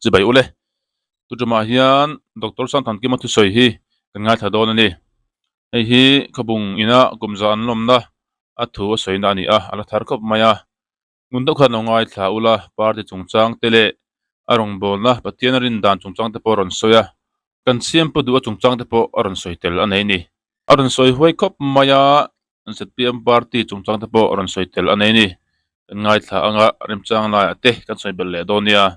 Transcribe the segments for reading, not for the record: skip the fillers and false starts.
Chibai ule. Tuṭumah hian Doctor Sangthankima thusawi hi kan ngaithla dawn a ni. Hei hi khawbung ina kum za an lawmna a thu a sawina a ni a, a la thar khawp mai a. Ngun deuh khan lo ngaithla ula, party chungchang te leh a rawngbawlna Pathian a rin dan chungchang te pawh a rawn sawi a, kan siam pu duh a chungchang te pawh a rawn sawi tel a nei a ni. A rawn sawi huai khawp mai a, zpm party chungchang te pawh a rawn sawi tel a nei a ni. Kan ngaithla anga remchang laiah te kan sawi belh leh dawn nia.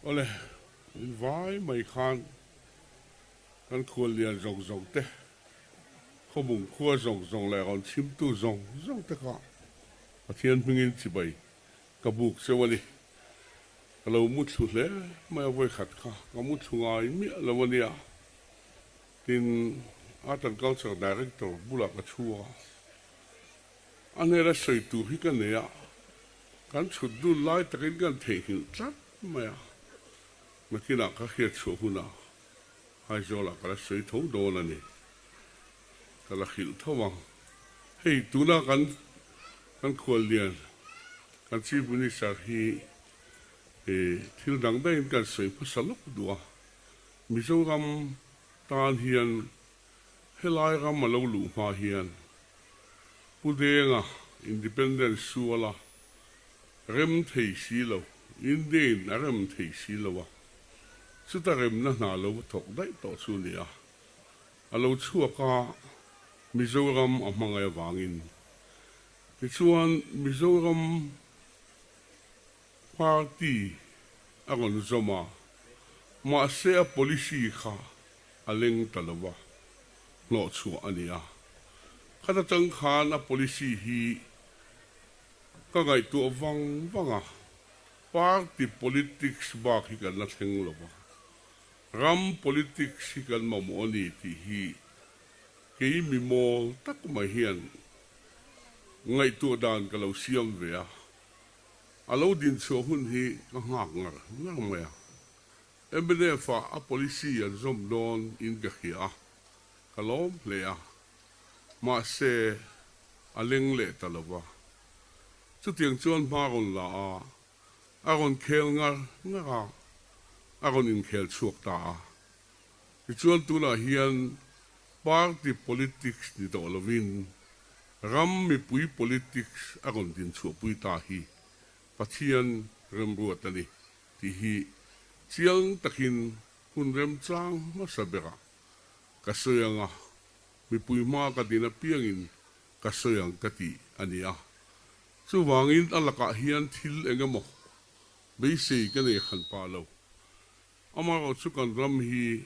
Awle, in vai mai khan kan khual lian zawng zawng te, khawmung khua zawng zawng leh rawn chhimtu zawng zawng te kha Pathian hmingin chibai ka buk cheu a ni. Ka lo muthlu hle mai a vawikhat kha ka muthlu ngai miah lo a nia. Tin, Art and Culture Director bulah ka chhu a. A hnela sawi tur hi ka nei a, kan chhut dun lai takin kan theihnghilh tlat mai a, nakinah ka hriat chhuah hunah Aizawlah ka la sawi tho dawn a ni, ka la hrilh tho ang. Hei tuna kan kan khuallian kan Chief Minister hi thil dang daihin kan sawi hmasa lawk duh a, Mizoram tan hian Helai ram a lo luh hma hian Pu Denga Independence suala rem thei si lo, India-in a rem thei si lo a, chuta remna hna lo va thawk daih tawh chu a ni a, a lo chhuak a, Mizoram a hmangaih avangin. Tichuan Mizoram Party a rawn zawm a, mahse a policy kha a leng ta lo va, hnawhchhuah a ni a. Khata tang khan a policy hi ka ngaihtuah vang vang a, party politics bak hi kan la thleng lo va, ram politics hi kan mamawh a ni tih hi kei mi mawl tak mai hian ngaihtuah dan ka lo siam ve a, a lo dinchhuah hun hi ka nghak ngar ngar mai a. Mnf ah a policy an zawm dawn in ka hria a, ka lawm hle a, mahse a leng leh ta lo va. Chutiang chuan hma rawn la a, a rawn khel ngar ngar a, a rawn inkhel chhuak ta a. Tichuan tunah hian party politics ni tawh lovin ram mipui politics a rawn dinchhuahpui ta hi Pathian remruat a ni. Tih hi chiang takin hun remchang hmasa berah ka sawi ang a, mipui hma ka din apiangin ka sawi ang ka tih a ni a. Chuvangin a lakah hian thil eng emaw beisei ka nei hran pah lo. Amaherawhchu chu kan ram hi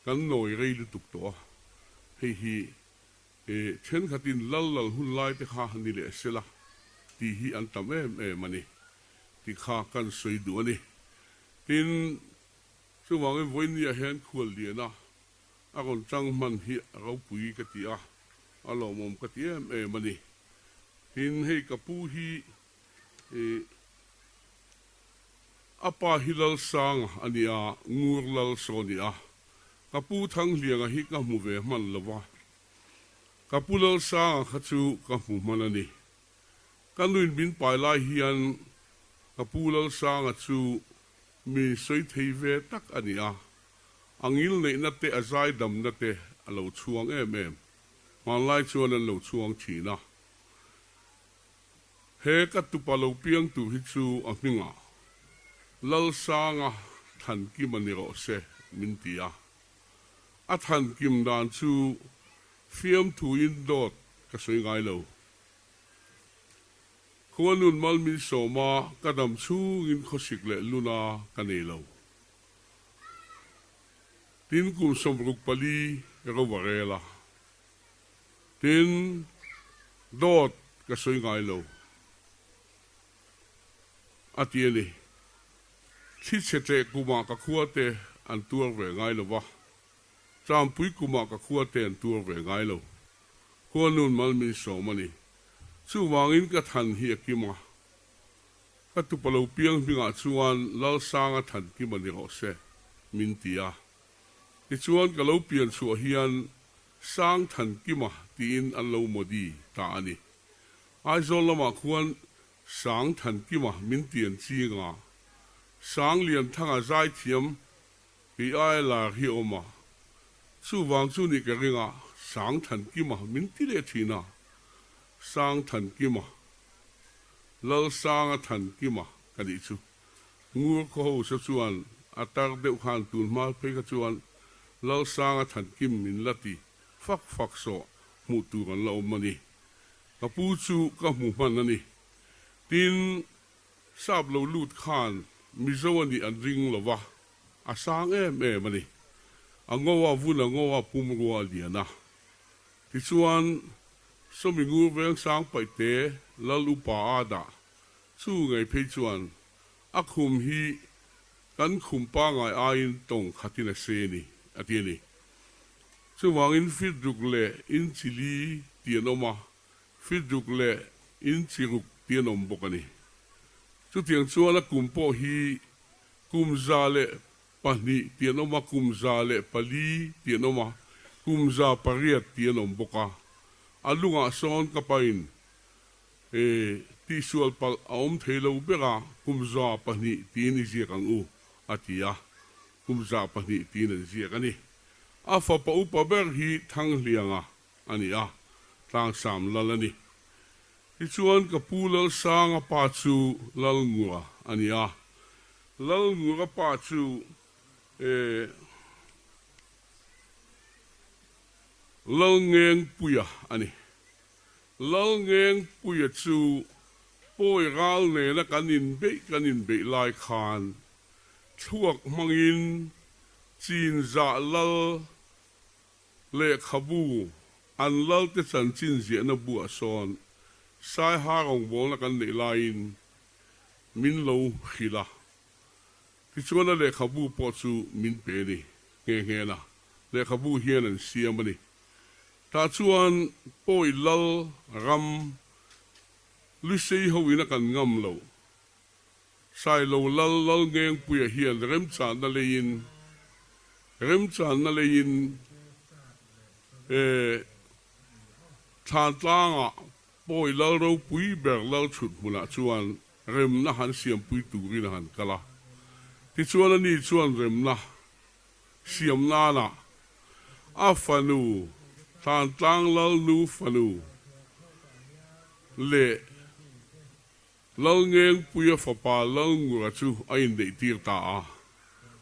kan nawi rei lutuk tawh a, hei hi thenkhatin lal lal hun lai te kha ni leh sela tih hi an tam em em a ni. Tih kha kan sawi duh a ni. Tin, chuvangin vawinia hian khual liana a rawn chang hman hi a ropui ka ti a, a lawmawm ka ti em em a ni. Tin, hei ka pu hi ih a pa hi Lalsanga a ni a, Ngur Lalsaw a ni a. Ka pu Thanghlianga hi ka hmu ve hman lo va, ka pu Lalsanga kha chu ka hmu hman a ni. Ka nuin min pai lai hian ka pu Lalsanga chu mi sawi thei ve tak a ni a, a ngil neihna te a zaidamna te a lo chhuang em em. Hmanlai chuan an lo chhuang thin a. He ka tupa lo piang tur hi chu a hmingah Lalsanga Thankima ni rawh se min ti a. A thankim dan chu fiamthuin dawt ka sawi ngai lo. Khua nun mal min sawm a, ka dam chhungin khawsik leh luna ka nei lo. Tin, kum 64 ro a rel a. Tin, dawt ka sawi ngai lo a ti a ni. Thli chhe tleh kumah ka khua te an tuar ve ngai lo va, Champui kumah ka khua te an tuar ve ngai lo. Khuanun mal min sawm a ni. Chuvangin ka than hi a kim a. Ka tupa lo piang hmingah chuan Lalsanga than kim a ni rawh se, min ti a. Tichuan ka lo pian chhuah hian Sang Thankima tiin an lo modi ta a ni. Aizawl lamah khuan. Sangthankima min tian ching a, Sanglianthanga zaithiam kei aia lar hi a awm a, chuvang chu nih ka ring a, Sangthankima min ti leh thin a, Sangthankima, Lalsanga Thankima ka nih chu. Ngur khaw ho sa chuan a tar deuh khan tun hma phei kha chuan Lalsanga Thankim min la ti fak fak sawh hmuh tur an la awm a ni. Ka pu chu ka hmu hman a ni. Tin, sap lo lut khan Mizo a nih an ring lo va, a sang em em a ni. A ngo a vun a ngo a pumrua a lian a. Tichuan, sawmi ngur veng sang paihte Lal upa a dah Chu ngei phei chuan a khum hi kan khum pangai aiin tawng khatin a se ni, a ti a ni. Chuvangin feet ruk leh inchi li ti an awm a, feet ruk leh inchi ruk ti an awm bawk a ni. Chutiang chuan a kum pawh hi kum 102 ti an awm a, kum 104 ti an awm a, kum 108 ti an awm bawk a. A lungah sawn ka pain E, tihsual palh a awm thei lo ber a, kum 200 tiin i ziak ang u, a ti a. Kum 200 tiin an ziak a ni. A fapa upa ber hi Thanghlianga a ni a, Tlangsam lal a ni. Tichuan ka pu Lalsanga pa chu Lalngura a ni a. Lalngura pa chu e, Lalngengpuia a ni. Lalngengpuia chu pawi ral nena kan inbeih kan inbeih lai khan thluak hmangin Chinzah lal lehkhabu an lalte chanchin ziahna buah sawn Saiha rawngbawlna kan neih laiin min lo hrilh a. Tichuan a lehkhabu pawh chu min pe a ni nghe nghe na. Lehkhabu hian an siam a ni. Tah chuan pawi lal ram Lusei ho in a kan ngam lo. Sailo lal Lalngengpuia hian remchanna leiin remchanna leiin eh Thlantlangah pawi lal ropui ber lal chhut hmunah chuan remna han siampui turin a han kal a. Tichuan ani chuan remna siam nana a fanu Hlantlang Lalnu fanu leh Lalngengpuia fapa Lalngura chu a inneihtir ta a,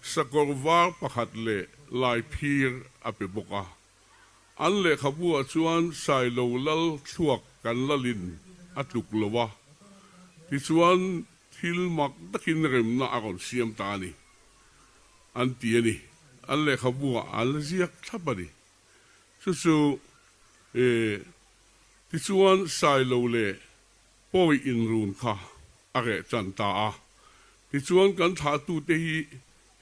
sakawr var pakhat leh laiphir a pe bawk a. An lehkhabu-ah chuan Sailo Lal thluak kan lalin a tluk lo a, tichuan thil mak takin remna a rawn siam ta a ni. An ti a ni. An lehkhabu-ah an la ziak thlap a ni. Chu chu e, tichuan Sailo leh Pawi inrun kha a reh tan ta a. Tichuan kan thlahtute hi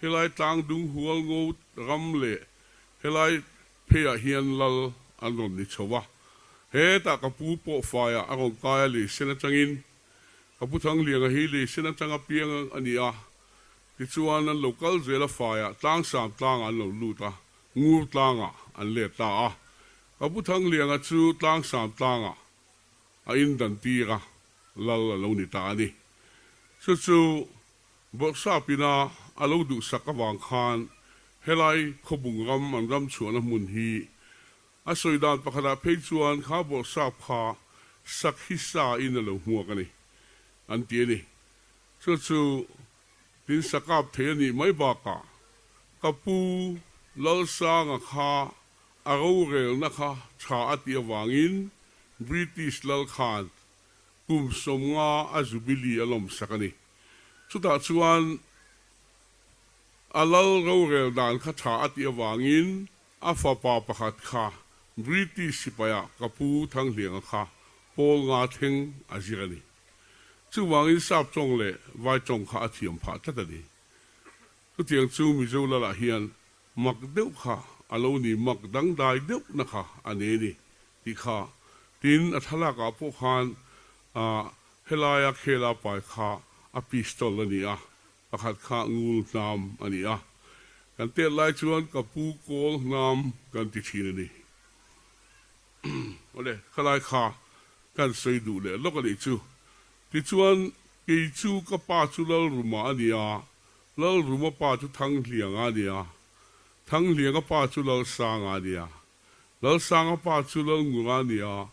helai tlangdung hual ngo ram leh helai pheiah hian lal an rawn ni chho a. Hetah ka pu pawh faiah a rawn kai a lei sen atangin ka pu Thanglianga hi lei sen atanga piang a ni a. Tichuan an lo kal zel a faiah Tlangsam tlangah an lo lut a, Ngur tlangah an let ta a. Ka pu Thanglianga chu Tlangsam tlangah a indan tir a, lal a lo ni ta a ni. Chu chu Bawrhsapina a lo duhsak avang khan helai Khawbung ram an ram chhuahna hmun hi a sawi dan pakhatah phei chuan kha Bawrhsap kha sakhi sa in a lo hmuak a ni an ti a ni. Chu chu tin sakap thei a nih mai bakah ka pu Lalsanga kha a rorelna kha tha a tih avangin British lal khan kum 50 a Jubilee a lawmsak a ni. Chutah chuan a lal rorel dan kha tha a tih avangin a fapa pakhat kha British sipaiah ka pu Thanghlianga kha pawl nga thleng a zir a ni. Chuvangin sap tawng leh vai tawng kha a thiam phah tlat a ni. Chutiang chu Mizo lalah hian mak deuh kha a lo ni, mak dangdai deuhna kha a nei a ni tih kha. Tin, a thlalakah pawh khan helaia khela pai kha a pistol a ni a, pakhat kha ngul hnam a ni a. Kan tet lai chuan ka pu kawl hnam kan ti thin a ni. Awle, khalai kha kan sawi duh leh lawk a nih chu. Tichuan, kei chu ka pa chu Lalruma a ni a, Lalruma pa chu Thanghlianga a ni a, Thanghlianga pa chu Lalsanga a ni a, Lalsanga pa chu Lalngura a ni a,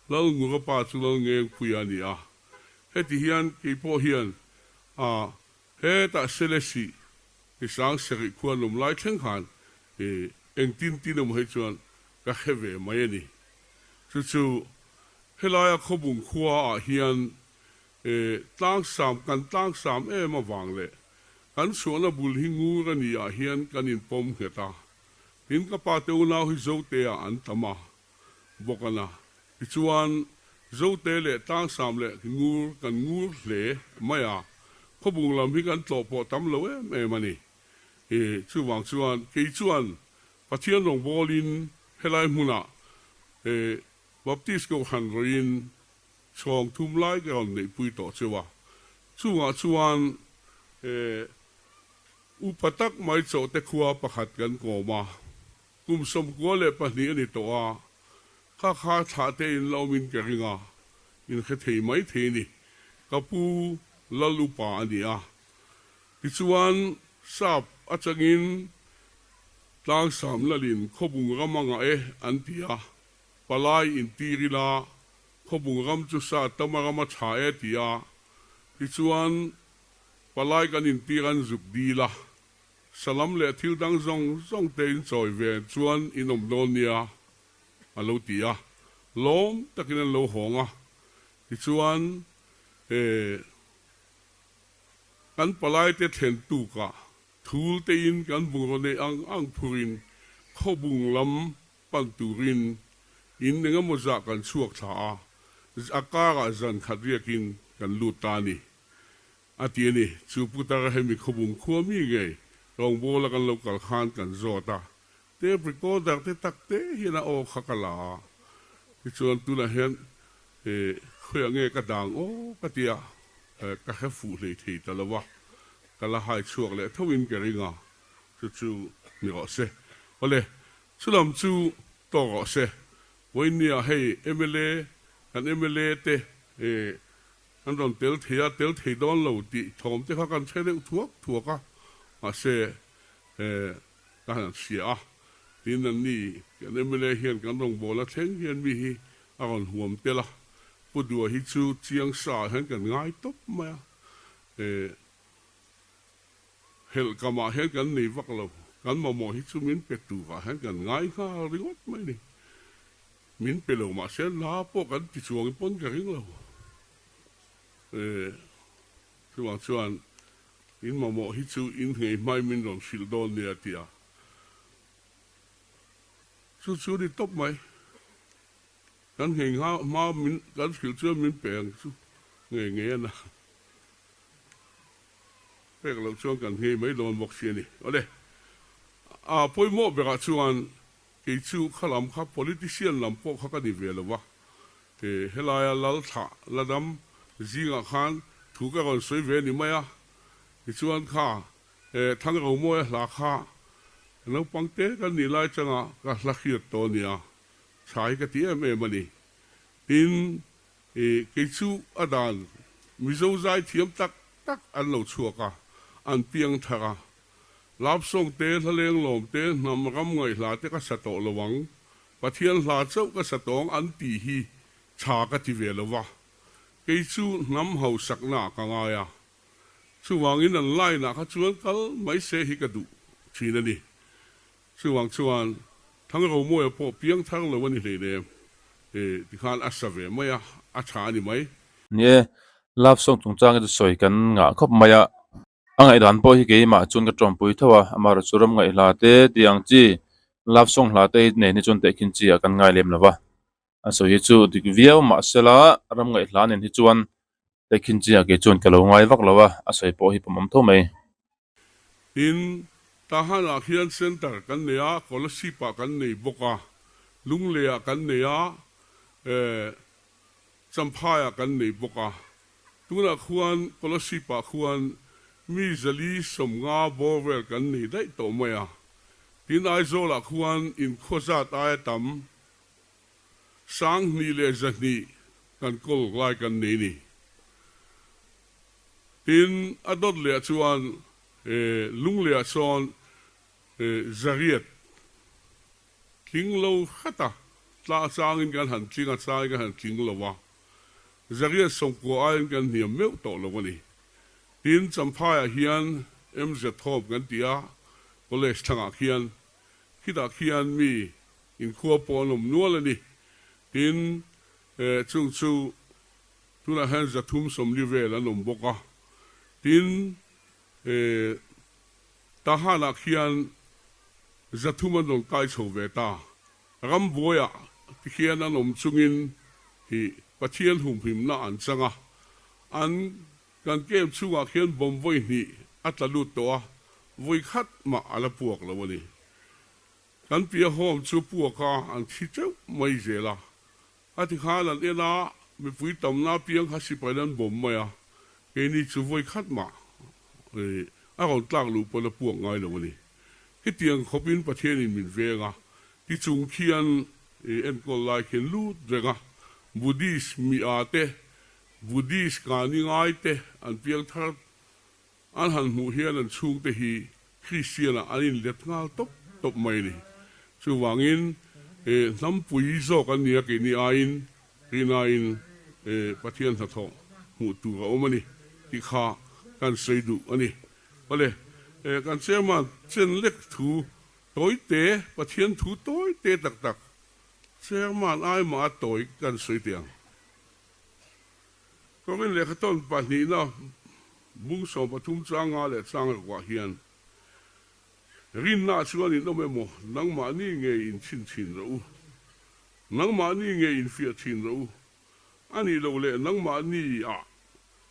Lalngura pa chu Lalngengpuia a ni a. Heti hian kei pawh hian a hetah Selesih i sang serih khuan awm lai thleng khan i engtin tin emaw hi chuan ka hre ve mai a ni. Chu chu helaia Khawbung khua ah hian i tlangsam kan tlangsam em avang leh kan chhuahna bul hi ngur a ni ah hian kan inpawm nghet a. Tin ka pa te unau hi Zote ah an tam a. bawk a na. Tichuan, Zote leh Tlangsam leh Ngur kan ngur hle mai a, khawbung lam hi kan tlawh pawh tam lo em em a ni. I chuvang chuan kei chuan Pathian rawngbawlin helai hmunah i Baptist Kohhran rawiin chhawng thum lai ka rawn neihpui tawh cheu a. Chungah chuan i upa tak mai chawhte khua pakhat kan kawm a. Kum 92 a ni tawh a, kha kha thlah te in la awmin ka ring a, in hre thei mai thei a ni. Ka pu Lal upa a ni a. Tichuan, sap atangin Tlangsam Lalin Khawbung ram a ngah e an ti a, palai intir ila Khawbung ram chu sa tam a ram a tha e ti a, tichuan palai kan intir an zuk dil a. Salam leh thil dang zawng zawng te in chawi ve chuan in awm dawn nia, a lo ti a. Lawm takin an lo hawng a. Tichuan, e, kan palai te thlen tukah thul te in kan bungraw neih ang ang phurin khawbung lam pan turin in eng emaw zah kan chhuak thla a, a karah zan khat riakin kan lut ta a ni. A ti a ni. Chu Putara hemi khawbung khua mi ngei rawngbawla kan lo kal khan kan zawt a, tape recorder te tak te hian a aw kha ka la a, tichuan tunah hian khawiah nge ka dang aw ka ti a, ka hre fuh hlei thei ta lo a, ka la hai chhuak leh tho in ka ring a, chu chu ni rawh se. Awle, chulam chu tawk rawh se. Vawiinnia hei mla, kan mla te An rawn tel thei a, tel thei dawn lo tih thawm te kha kan hre deuh thuak thuak a, mahse ka han hria a, tin an ni kan mla hian kan rawngbawlna thleng hian mi hi a rawn huam tel a, Pu Dua hi chu chiang sa ah hian kan ngai tawp mai a, helh kamah hian kan nei vak lo, kan mamawh hi chu min pe turah hian kan ngai nghal ringawt mai a ni. Min pe lo mahse la pawh kan ti chuang pawn ka ring lo. Chuvang chuan in mamawh hi chu in nghei hmai min rawn hrilh dawn nia a ti a. Chu chu ni tawp mai. Kan nghei hma min kan hrilh chuan min pe ang chu ngei ngei a na. Pek loh chuan kan nghei mai dawn bawk si a ni. Awle, a pawimawh berah chuan Kei chu kha lam kha politician lam pawh kha ka ni ve lo va, helaia lal thlah la dam zingah khan thu ka rawn sawi ve ni mai a, tichuan kha Thangromawia hla kha naupang te kan nih lai changa ka hla hriat tawh a nia, tha hi ka ti em em a ni. Tin, kei chu a dan Mizo zai thiam tak tak an lo chhuak a, an piang thar a, Love song te, hla lenglawm te, hnam ram ngaihhla te ka sa tawh lo ang, Pathian hla chauh ka sa tawng an tih hi tha ka ti ve lo va, kei chu hnam hausakna ah ka ngai a, chuvangin an line ah kha chuan kal mai se hi ka duh thin a ni. Chuvang chuan Thangromawia pawh piang thar lo a ni hleinem e tikhan a sa ve mai a, a tha a ni mai. Ni e, love song chungchang hi chu sawi kan ngah khawp mai a. A ngaihdan pawh hi keimah chuan ka tawmpui tho a, amaherawh chu ram ngaih hla te tih ang chi love song hla te hi nen hi chuan tehkhin chi ah kan ngai lem lo va, a sawi hi chu dik viau mahsela ram ngaih hla nen hi chuan tehkhin chi ah kei chuan ka lo ngai vak lo a, a sawi pawh hi pawmawm tho mai. Tin, Tahan ah hian centre kan nei a, Kolasib ah kan nei bawk a, Lunglei ah kan nei a, eh Champhai ah kan nei bawk a. Tunah khuan Kolasib-ah khuan mi 450 bawr vel kan nei daih tawh mai a. Tin, Aizawlah khuan inkhua zat aia tam 2100 kan kawl lai kan nei ni. Tin, a dawt leh chuan Lungleiah sawn Zariat tling lo hret a, tla changin kan han tling a, changin kan han tling lo a, Zariat sawmkua aiin kan hniam meuh tawh lo a ni. Tin, Champhaiah hian MZ Home kan ti a, College thlangah khian, khitah khian mi inkhua pawh an awm nual a ni. Tin, chung chu tunah hian 340 vel an awm bawk a. Tin, Tahanah khian 300 an rawn kai chho ve ta. Rambuaiah tikhian an awm chungin hi Pathian humhimna an chang a. An kan camp chhungah khian bomb vawi hnih a tla lut tawh a, vawi khat mah a la puak lo a ni. Kan piah home chu puak a an thi teuh mai zel a. A ti khan an en a, mipui tamna apiang kha sipai an bawm mai a, keini chu vawi khat mah a rawn tlak luh pawn a puak ngai lo a ni. Hetiang khawpin Pathianin min veng a, tichung khian enkawl lai khian lut reng a, Buddhist mi a te, Buddhist kani ngai te an piang thar An han hmuh hian an chhungte hi Kristianah an inlet nghal tawp tawp mai a ni. Chuvangin hnampui zawk an nia keini aiin rinaiin Pathian hnathawh hmuh tur a awm a ni tih kha kan sawi duh a ni. Awle, kan chairman chen lek thu tawite, Pathian thu tawite tak tak chairman ai mah a tawi kan sawi teh ang. Korin lehkhatawn pahnihna bung 13 chang nga leh chang rukah hian, Rinna chuan in awm emaw, nangmahni ngei in chhin thin rawh u. Nangmahni ngei in fiah thin rawh u. A nih loh leh nangmahni ah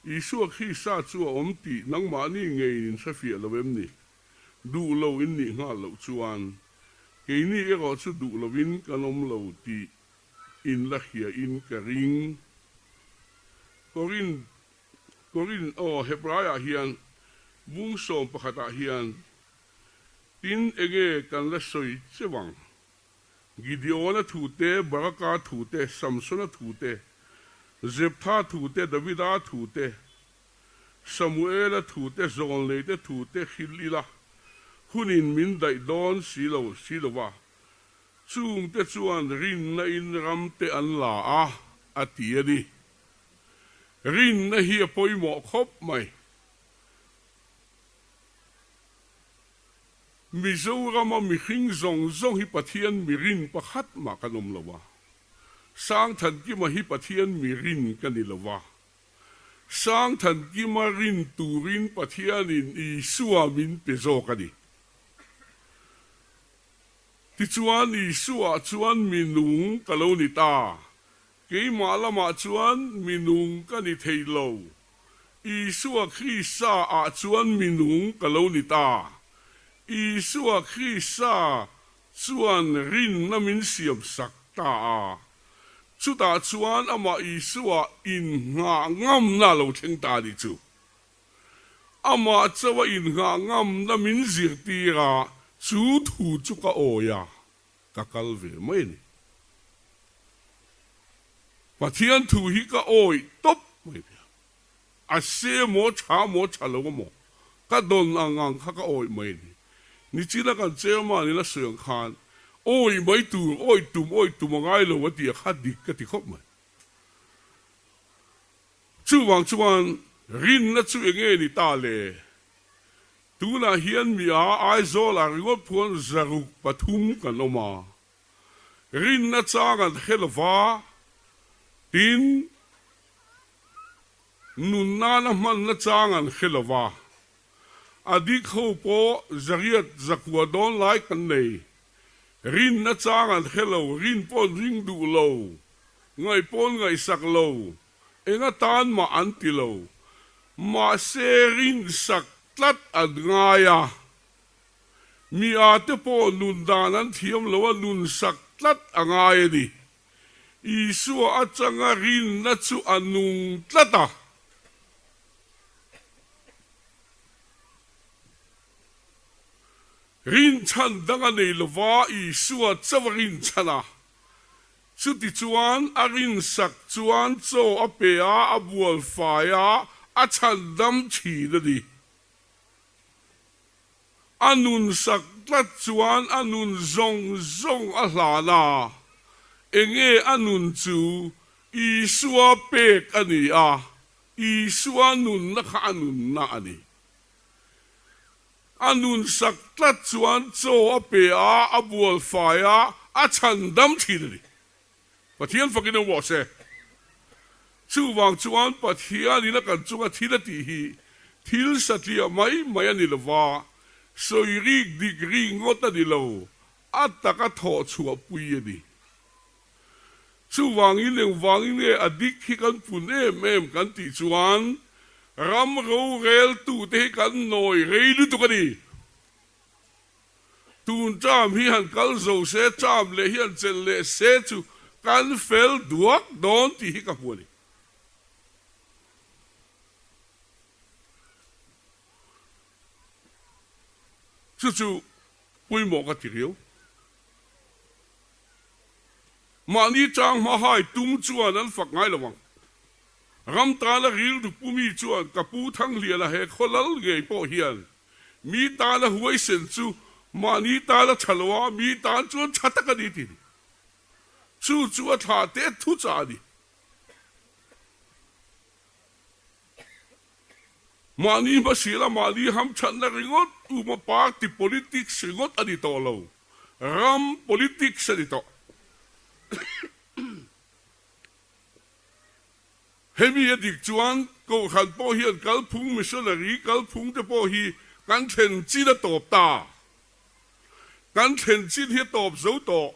Isua Krista chu a awm tih nangmahni ngeiin in hrefiah lo em ni? Duh lo in nih nghal loh chuan, keini erawh chu duh lovin kan awm lo tih In la hria in ka ring. Korin, Korin, aw, Hebraiah hian bung 11 ah hian tin enge kan la sawi cheu ang? Gideona thu te, Baraka thu te, Samsona thu te, Jeptha thu te, Davida thu te, Samuela thu te, Zawlneite thu te hrilh ila hunin min daih dawn si lo, si lo va. Chungte chuan rinna in ramte an la a, a ti a ni. Rinna hi a pawimawh khawp mai. Mizorama mihring zawng zawng hi Pathian mi rin pakhat mah kan awm lo a. Sangthankima hi Pathian mi rin ka ni lo va. Sangthankima rin turin Pathianin Isua min pe zawk a ni. Tichuan, Isua chuan mi nung ka lo ni ta. Keimah lamah chuan mi nung ka ni thei lo. Isua Krista ah chuan mi nung ka lo ni ta. Isua Krista chuan rinna min siam sak ta a. Chutah chuan amah Isua innghah ngamna a lo thleng ta a nih chu. Amah chauh a innghah ngamna min zirtir a, chu thu chu ka awi a, ka kal ve mai a ni. Pathian thu hi ka awi tawp mai nia. A se maw, tha maw, tha lo maw, ka dawn ang ang kha ka awi mai a ni. Nichina kan chairman in a sawi ang khan, awi mai tur, awi tum, awi tum a ngai lo a ti a kha dik ka ti khawp mai. Chuvang chuan rinna chu eng nge ni ta le? Tunah hian mi a Aizawlah ringawt phuan 300 kan awm a, rinna chang an hre lo va, tin, nun nana hmanna chang an hre lo va. A dik ho pawh 800 dawn lai kan nei. Rinna chang an hre lo, rin pawh an ring duh lo, ngaih pawh an ngaihsak lo. Eng atan mah an ti lo. Mahse rinsak tlat an ngai a. Mi a te pawh nun dan an thiam lo a nunsak tlat a ngai a ni. Isua atanga rinna chu a nung tlat a. Rinchhan dang a nei lova Isua chauh a rinchhan a. Chutichuan, a rinsak chuan chaw a pe a, a bual fai a, A chhandam thin a ni. A nun sak tlat chuan a nun zawng zawng a hlan a, enge a nun chu Isua pek a ni a, Isua nunna kha a nunna a ni. A nun sak tlat chuan chaw a pe a, a bual fai a, a chhandam thin a ni. Pathian fakin a uah se. Chuvang chuan Pathianin a kan chunga thil a tih hi thil satliah mai mai a ni lo va, sawi rik dik rik ngawt a ni lo, a taka thawh chhuah pui a ni. Chuvangin engvangin nge a dik hi kan pun em em kan tih chuan ram roreltute hi kan nawi rei lutuk a ni. Tun term hi han kal zo se, term leh hi han chelh leh se chu kan fel duak dawn tih hi ka hmu a ni. Chu chu pawimawh ka ti riau. Mahni chang hma hai tum chuan an fak ngai lo ang. Ram tana rilru pumi chuan ka pu Thangliana he khaw lal ngei pawh hian Mi tana huaisen chu mahni tana tha lo a, mi tan chuan tha tak a ni tih a ni. Chu chu a thlah te thu chah a ni. Mahni hmasial a mahni hamthatna ringawt uma party politics ringawt a ni tawh lo, ram politics a ni tawh. Hemi a dik chuan Kohhran pawh hian kalphung missionary kalphung te pawh hi kan thlen chin a tawp ta. Kan thlen chin hi a tawp zo tawh.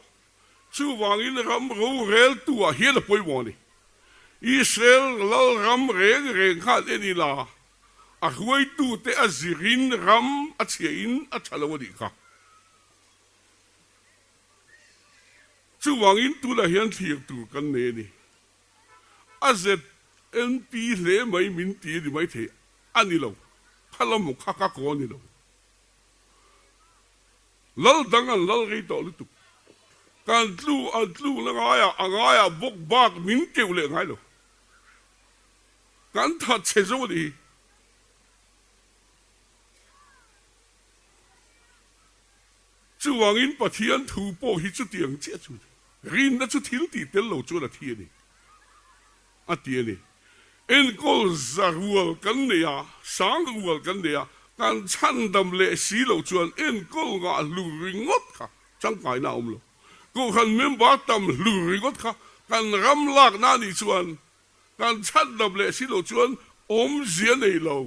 Chuvangin ram roreltu ah hian a pawimawh a ni. Israel lal ram reng reng khan en ila a hruaitu te a zirin ram a chhia in a tha lo a nih kha. Chuvangin tunah hian thlir tur kan nei a ni. A ZNP hle mai min ti a ni maithei a ni lo, kha lam maw kha ka kaw a ni lo. Lal dang an lal rei tawh lutuk. Kan tlu an tlukna ngaiah a ngaiah bawk bak min keuh leh ngai lo. Kan that chhe zo a ni hi. Chuvangin Pathian thu pawh hi chutiang chiah chu rinna chu thil tih tel lo chuan a thi a ni, a ti a ni. Enkawl za rual kan nei a, sang rual kan nei a, kan chhandam leh si loh chuan enkawl ngah hlur ringawt kha tangkaina a awm lo. Kohhran member tam hlur ringawt kha kan ram lakna a nih chuan kan chhandam leh si loh chuan awmzia nei lo.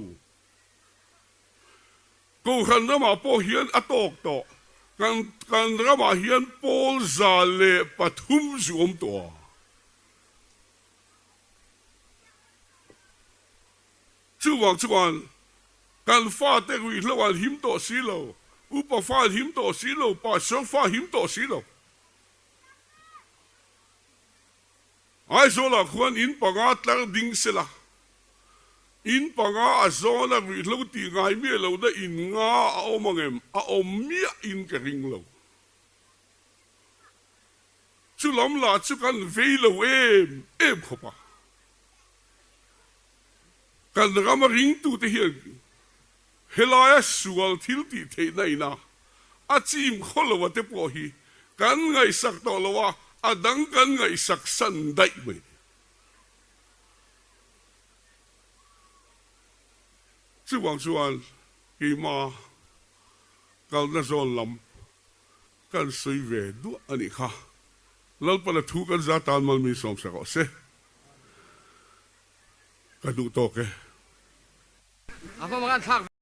Kohhran ramah pawh hian a tawk tawh. Kan kan ramah hian pawl 103 zu awm tawh a. Chuvang chuan kan fate ruihhlo an him tawh si lo, upa fa an him tawh si lo, pastor fa him tawh si lo. Aizawlah khuan in panga tlar ding sela, in panga a zawn a ruihhlo tih ngai miah lohna in nga a awm ang em? A awm miah in ka ring lo. Chu lam lah chu kan vei lo em em khawp a. Kan rama ringtute hian Helaia sual thil tih theihna ina a chim khaw lo a te pawh hi kan ngaihsak tawh lo a, a dang kan ngaihsak san daih mai. Chuvang chuan keima kalna zawn lam kan sawi ve duah a nih kha. Lalpana thu kan za tan mal min sawmsak rawh se. Ka duh tawk e. A hma kan thlak ve.